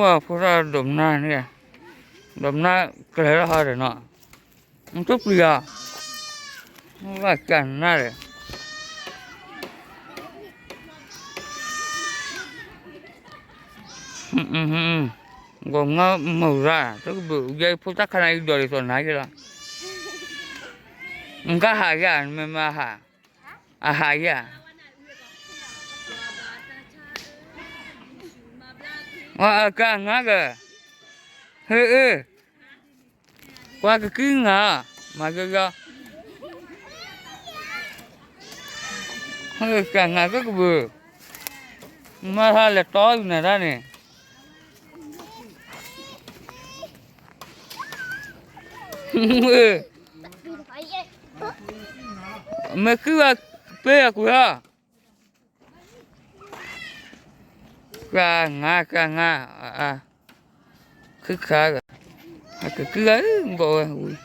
ဝဲဖိသၣ်ဒိးမနၢ်န့ၣ်, ဒိးမနၢ်ကျဲၤလီၤဟီဒီးနီၤ, နတပျံၤဧါ, ဝဲကနၣ်ဒီး ဂီၤမူမုၢ်ရၣ် တကဘုး ယဲဖိသၣ်ခါနၤအံၤဒိးဒ်သိးနၤက့လီၤ, နကဟးယၤ နမ့ၢ်မၤဟး, အဟးယၤ, အကနၣ်က, ဟ့ၣ်အ့ၣ် ပှၤကကံနၤ, မၤယီယီ, ဟ့ၣ်ကနၣ်ကကဘုး, မၤဟးလဲၤတီအံၤနၤတၢ်န့ၣ်, မ့ၢ်ကုၢ်ဝဲပ့ၢ်အကွံာ်ဟီ, ကနၣ် ကနၣ်, ခုၣ်ခါ, ကကုၢ်ဂၤအံၤ ဘီဝဲဝံၤ,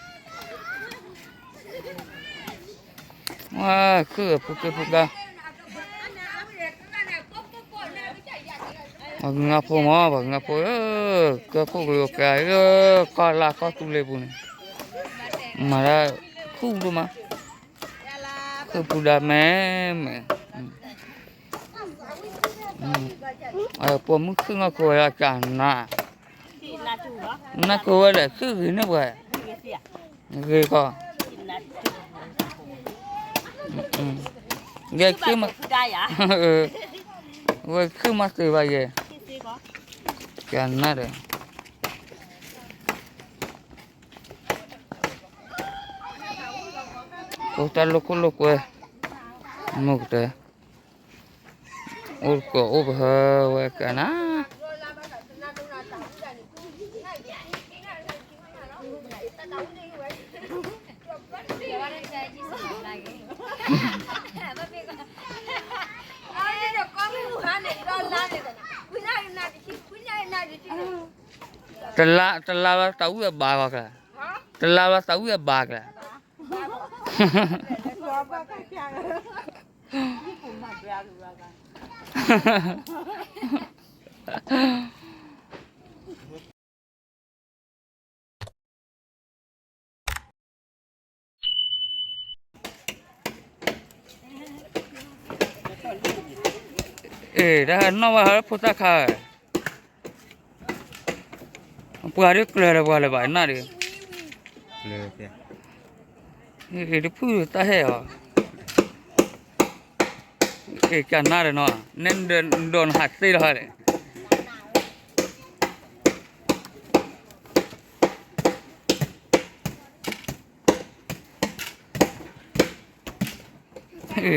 ဝါ ခုၣ်ဖိက့ဖိကါ, ပှၤကညီဖိမး ပှၤကညီဖိဧၢ, ကဲခိၣ်ကယိၤကဲဧၢ, ကီၢ်လါကီၢ်သူလ့ၤပူၤန့ၣ်, မၤဒၣ် ခုၣ်ဒိၣ်မး, ခုၣ်ပူၤဒါမဲမဲ, ပိာ်မုၣ်ခုၣ်နီၢ်ခိဝဲဒၣ် ကနၣ်, နီၢ်ခိဝဲလဲၣ် ခုၣ်ဂ့ၤန့ၢ်ပှၤ, ဂ့ၤကီး, ဂဲၤခုၣ်မး, ဝဲခုၣ်မးသ့ဘၣ်ယဲ, ကနၣ်ဒီး အိၣ်တၢ်လိာ်ခိၣ်လိာ်ကွဲ, မိၢ်ကတဲ, အိၣ်တကိးအိၣ်ပဟၢဝဲကနၣ်, တလါ တလါလီၤသးဝံၣ်အဘါကီးကျါ, တလါလီၤသးဝံၣ်အဘါကီးကျါ. အ့ တၢ်ဟးနီၣ်ဘၣ်ဟးလၢဖိသၣ်ခါ, ပှၤဒ်ကျၢၤဒီးပှၤလၢၤဘၣ်နၢ်ဒီး, တဖုၣ်တၢ်ဟဲအီၤ, အ့ ကနၣ်ဒီးနီၤ, နဲဒိးနဟးသ့လီၤဟါလဲၣ်.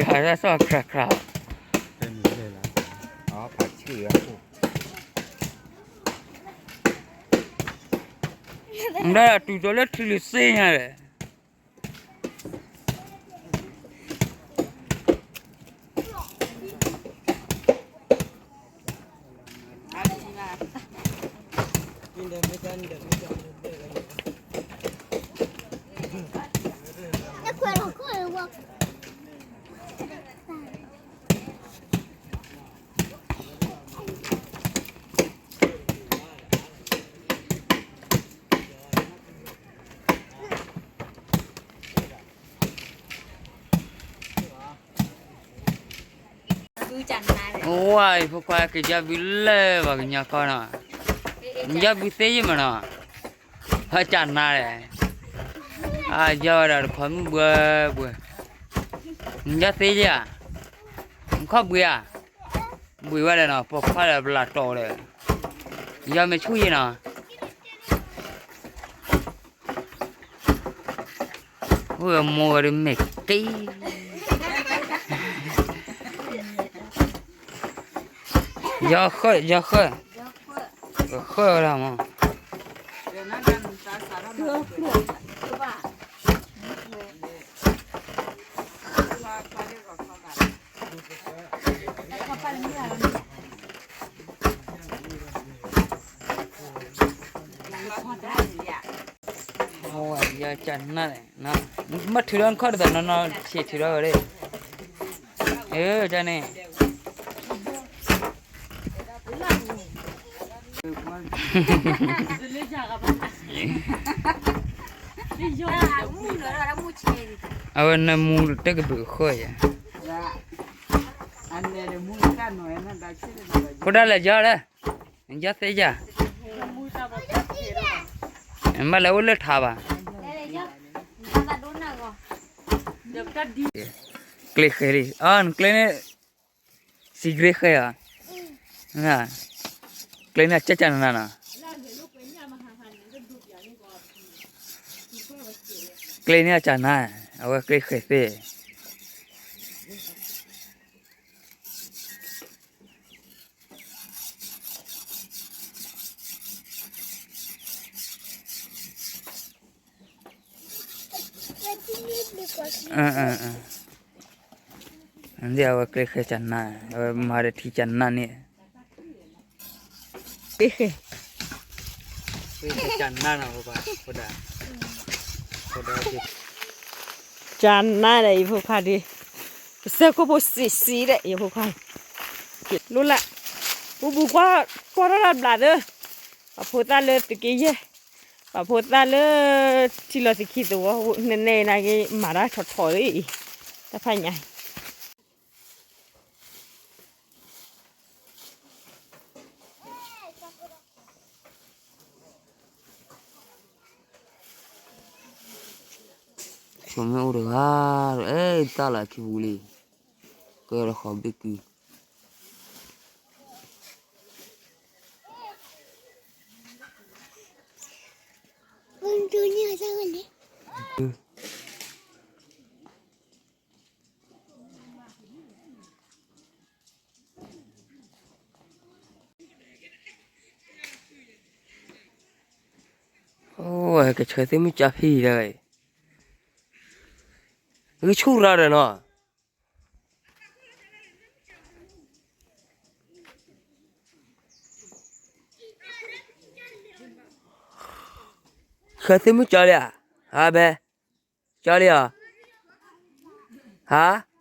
ဟးတၢ်စီၣ်ခရၣ်ခရၣ်, ဒၣ်တူၢ်ကၠီလၢထံလံၤသ့ညါဒီး ဝါအံၤ ဖိခွါက့ၤယီၢ်ဘုလၢပှၤကညီကီၢ်နီၤ, ယီၢ်ဘုသ့ယံာ်မးနီၤ, ဟဲကနါဒီး, အယီၢ်ဝဲဒၣ်တခီမုၢ်ဘှဲဘှဲ, ယီၢ်သ့ယံာ်ဧါ, နခီၣ်ဘှံးဧါ, ဘှံးဝဲဒၣ်နီၤ, ပိာ်ခွါဒီးပလၢ်တီၤဒီး, ယီၢ်မ့ၢ်ဆူၣ်ယံာ်နီၤ. အိၣ်မိၢ်ဝဲဒၣ်မ့ၢ်တံၢ်, ယီၢ်ဃၢၣ် ယီၢ်ဃၢၣ်, ကဃၢၣ်ဝဲဒၣ်မး. မ့ၢ်ထုးထီၣ်နခီၣ်တသးနီၢ်နီၢ် ဆံးထုးထီၣ်ဝဲဒၣ်, အၢ တၢ်န့ၣ်, အၢ အဝဲနၢမူတကဘုးဃီယၤ, ဖိဒၣ်လဲၤယီၤလဲၣ်, ယီၤသ့ယၤ, ဘၣ်လဲၤအိၣ်လၢထးဘၣ်, ကျဲဃဲလံ, အနကျဲန့ၣ် စံးကြ့ဃဲဧါ, ကျဲန့ၣ်အကၢ်ကၢနးနးနီၤ, ကျဲန့ၣ်အကၢ်နး, အဝဲကျဲဃဲသ့ ဒ်အဝဲကျဲဃဲကနၣ်, အဝဲမၤဒီးထံကနၣ်န့ၣ်, ကျဲဃဲ, ကနၣ်ဒီး ယဖိခွါဒုး, ပစဲခိၣ်ဖိစံးစံးဒီး ယဖိခွါ, လိၣ်လၢ, ပူၤပူၤကွၢ်ထီၣ်တၢ်ဘျးသၢ, ပာ်ဖိသၣ်လၢသုးက့ယဲၢ်, ပာ်ဖိသၣ်လၢ ထံလီၤသခံသဝီ, နဲနဲနာ်က့ မၤတၢ်ထီၣ်ထီၣ်လၢအံၤ, တၢ်ဖးညါအံၤ ဆိမ့ၢ်အိၣ်တဂၤ, အဲၣ်တၢ်လၢခံပူၤလံ, ကဲလီၤဃီဘ့ၣ်ကု, အိၣ် ကဆှၢသ့ၣ်မုၢ်ကၠီဖံဒီး, ဂုၢ်ဆူၣ်ရၤဒီးနီၤ, ဆှၢသ့ၣ်မုၢ်ကၠီလံဧါ, ဟါဘဲ, ကၠီလံဧါ, ဟါ